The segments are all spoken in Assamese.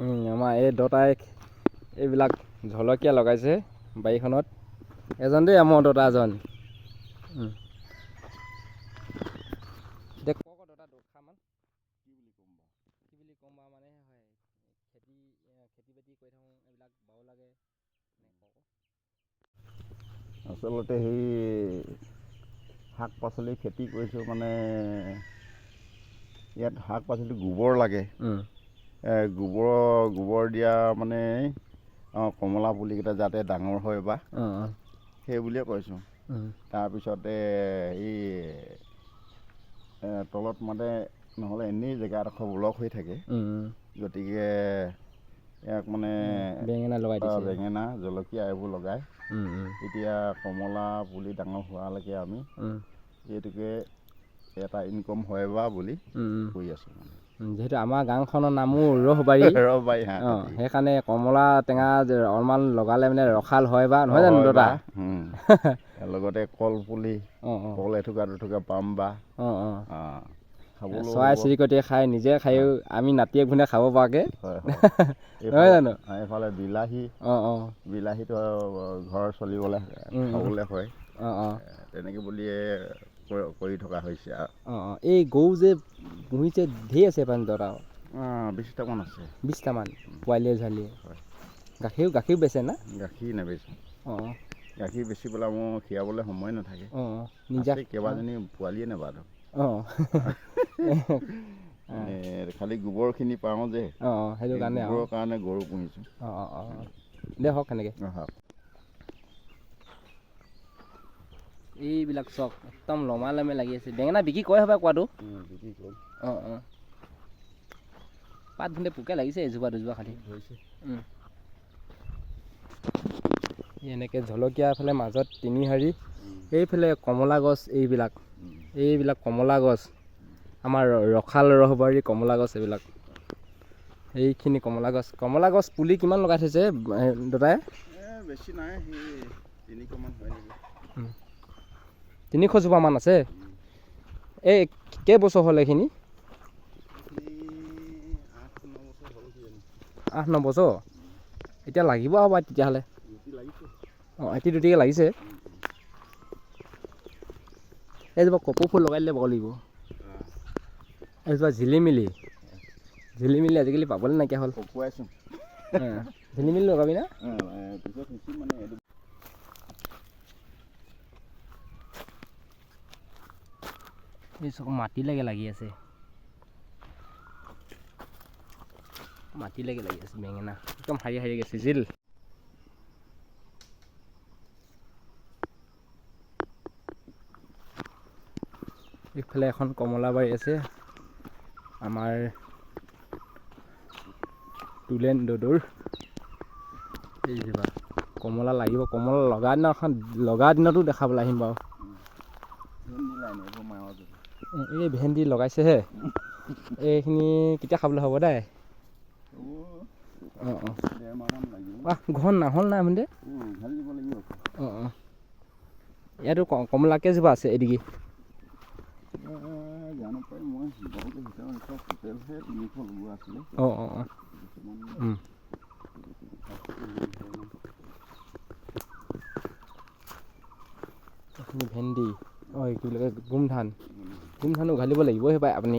আমাৰ এই দতাই এইবিলাক জলকীয়া লগাইছে বাৰীখনত। এজন দেই আমাৰ দতা এজন। এতিয়া কওক দতা দুষাৰমান। কি বুলি ক'ম বাৰু? কি বুলি ক'ম বাৰু, মানে হয় খেতি খেতি বাতি কৰি থাকোঁ, এইবিলাক বাৰু লাগে। আচলতে সেই শাক পাচলি খেতি কৰিছোঁ, মানে ইয়াত শাক পাচলি গোবৰ লাগে। গোবৰ দিয়া মানে কমলা পুলিকেইটা যাতে ডাঙৰ হয় বা সেই বুলিয়ে কৈছোঁ। তাৰপিছতে এই তলত মানে নহ'লে এনেই জেগা এডোখৰ ব্লক হৈ থাকে, গতিকে ইয়াক মানে বেঙেনা লগাই দিছে, বেঙেনা জলকীয়া এইবোৰ লগাই এতিয়া কমলা পুলি ডাঙৰ হোৱালৈকে আমি এইটোকে এটা ইনকম হয় বা বুলি কৰি আছোঁ মানে। যিহেতু আমাৰ গাঁওখনৰ নামো ৰহবাৰী, ৰহবাৰী। অঁ, সেইকাৰণে কমলা টেঙা অলপমান লগালে মানে ৰসাল হয় বা নহয় জানো দাদা? লগতে কল পুলি, কল এথোকা দুথোকা পাম বা অঁ অঁ চৰাই চিৰিকটিয়ে খাই, নিজে খায়ো, আমি নাতিয়ে ঘূণে খাব পৰাকৈ নহয় জানো? এইফালে বিলাহী, অঁ অঁ বিলাহীটো ঘৰ চলিবলৈ খাবলৈ হয়, অঁ অঁ তেনেকৈ বুলিয়ে কৰি থকা হৈছে আৰু। অঁ অঁ এই গৰু যে পুহিছে ঢেৰ আছে পানী দাদা? 20টামান আছে। 20টামান পোৱালীয়ে ছোৱালীয়ে? হয়। গাখীৰো বেচে না? গাখীৰ নেবেচোঁ। অঁ। গাখীৰ বেচি পেলাই মোৰ খীৰাবলৈ সময় নাথাকে। অঁ অঁ নিজা কেইবাজনী পোৱালীয়ে নাবাধো। অঁ। খালি গোবৰখিনি পাওঁ যে। অঁ অঁ সেইটো কাৰণে। গোবৰৰ কাৰণে গৰু পুহিছোঁ। অঁ অঁ অঁ দে হওক সেনেকৈ। এইবিলাক চক একদম লমা লমে লাগি আছে। বেঙেনা বিক্ৰী কৰে হ'বা কোৱাটো? বিক্ৰী কৰোঁ। অঁ অঁ পাত ধুন্দে পোকে লাগিছে এজোপা দুজোপা খালি। এনেকৈ জলকীয়া এইফালে মাজত তিনি শাৰী, এইফালে কমলা গছ, এইবিলাক এইবিলাক কমলা গছ, আমাৰ ৰসাল ৰহবাৰী কমলা গছ এইবিলাক। এইখিনি কমলা গছ, কমলা গছ পুলি কিমান লগাই থৈছে দাদাই? বেছি নাই, 300মান হয় নেকি। 300 জোপামান আছে। এই কেইবছৰ হ'ল এইখিনি? 8-9 বছৰ। এতিয়া লাগিব আৰু তেতিয়াহ'লে। অঁ, এটি দুটিকৈ লাগিছে। এইজোপা কপৌ ফুল লগাই দিলে বৰ লাগিব। এইজোপা ঝিলিমিলি, ঝিলিমিলি আজিকালি পাবলৈ নাইকিয়া হ'ল। ঝিলিমিলি লগাবি না? এই চব মাটিলৈকে লাগি আছে, মাটিলৈকে লাগি আছে বেঙেনা, একদম শাৰী শাৰীকৈ চিজিল। এইফালে এখন কমলাবাৰী আছে আমাৰ তুলেন দদৌৰ। এইজোপা কমলা লাগিব, কমলা লগা দিনাখন, লগা দিনতো দেখাবলৈ আহিম বাৰু। এই ভেন্দি লগাইছেহে, এইখিনি কেতিয়া খাবলৈ হ'ব দেই? অঁ অঁ ঘৰ নাহল নাই ভেন্দি। অঁ অঁ ইয়াতো কমলা কেইজোপা আছে এদিকে? অঁ অঁ অঁ এইখিনি ভেন্দি, অঁ কি বুলি কয় গোমধান, গোমধানো উঘালিব লাগিব সেই পাই আপুনি।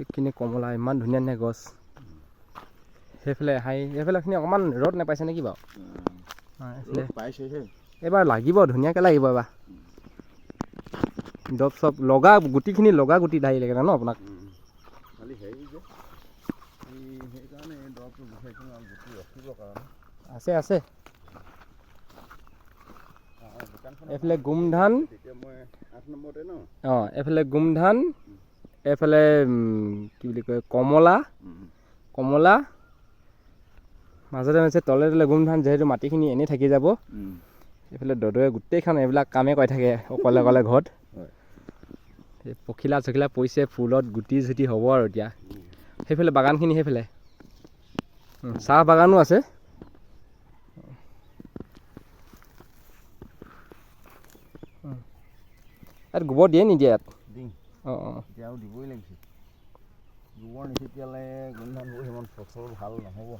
এইখিনি কমলা ইমান ধুনীয়া ধুনীয়া গছ। সেইফালে হাই সেইফালেখিনি অকণমান ৰ'দ নাপাইছে নেকি বাৰু? এইবাৰ লাগিব, ধুনীয়াকৈ লাগিব এইবাৰ। দৰৱ চব লগা গুটিখিনি লগা গুটি ঢাৰি লাগে ন আপোনাক? আছে আছে। এইফালে গোমধান, অঁ এইফালে গোমধান, এইফালে কি বুলি কয় কমলা, কমলা মাজতে মাজে তলে তলে গোমধান, যিহেতু মাটিখিনি এনেই থাকি যাব। এইফালে দদৌয়ে গোটেইখন এইবিলাক কামেই কৰি থাকে অকলে অকলে ঘৰত। পখিলা চখিলা পৰিছে ফুলত, গুটি চুটি হ'ব আৰু এতিয়া। সেইফালে বাগানখিনি, সেইফালে চাহ বাগানো আছে। ইয়াত গোবৰ দিয়ে নিদিয়ে ইয়াত? দিম। অঁ অঁ এতিয়া আৰু দিবই লাগিছে। গোবৰ নিছিটিয়ালে গোমধানবোৰ সিমান ফচল ভাল নহ'ব।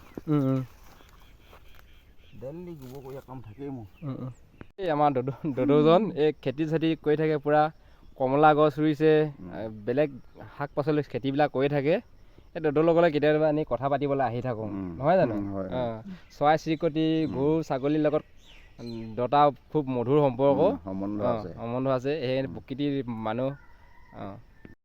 ডেইলি গোবৰ কৰি কাম থাকেই মোৰ। এই আমাৰ দদৌজন এই খেতি চেতি কৰি থাকে পূৰা। কমলা গছ ৰুইছে, বেলেগ শাক পাচলি খেতিবিলাক কৰি থাকে। এই দদৌৰ লগলৈ কেতিয়াবা এনেই কথা পাতিবলৈ আহি থাকোঁ, নহয় জানো? হয়। অঁ, চৰাই চিৰিকটি, গৰু ছাগলীৰ লগত দতা খুব মধুৰ সম্পৰ্ক। সম্বন্ধ আছে। সম্বন্ধ আছে। সেই প্ৰকৃতিৰ মানুহ। অঁ।